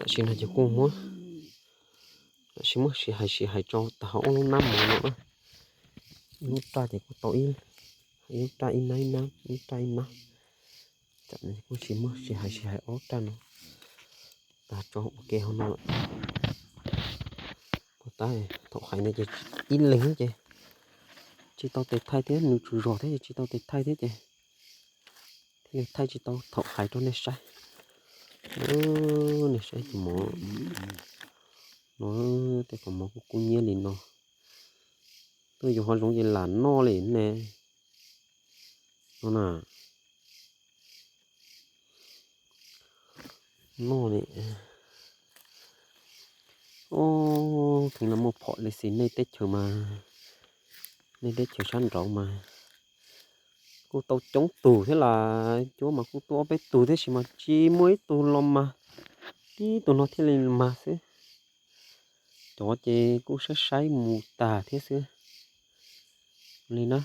Tam sim no ces kuj muab, tam sim muab sib hais sib hais tso tag hauv ob lub nab mov no na. Ib lub raj ces kuj tau ib, ib lub raj ib nab ib nab, ib lub raj ib nab. Tam no kuj sib muab sib hais sib hais ob lub raj no tag tso ua ke hauv no lawm. Kuj tab thaum hais no ces ib leeg ces tsis tau tes thaij thiab, nws tsaug zog thiab ces tsis tau tes thaij thiab ces thiaj li thaij tsis tau thaum hais rau nej saib. Nej saib tus mov no, tej kaus mov kuj kub hnyiab li no. Tuaj yuav hav zoov ces lam noj li ne. No na, noj li. Ob, kheev los muaj phom li xis nej teb chaws mas, nej teb chaws sab nraud mas kuj tau coob tug thiab las, cuab mas kuj tuaj ob peb tug thiab sis mas tsis muaj ib tug los mas, tib tug no thiaj li mag xwb. Cov ces kuj saib saib mus tag thiab xwb li na.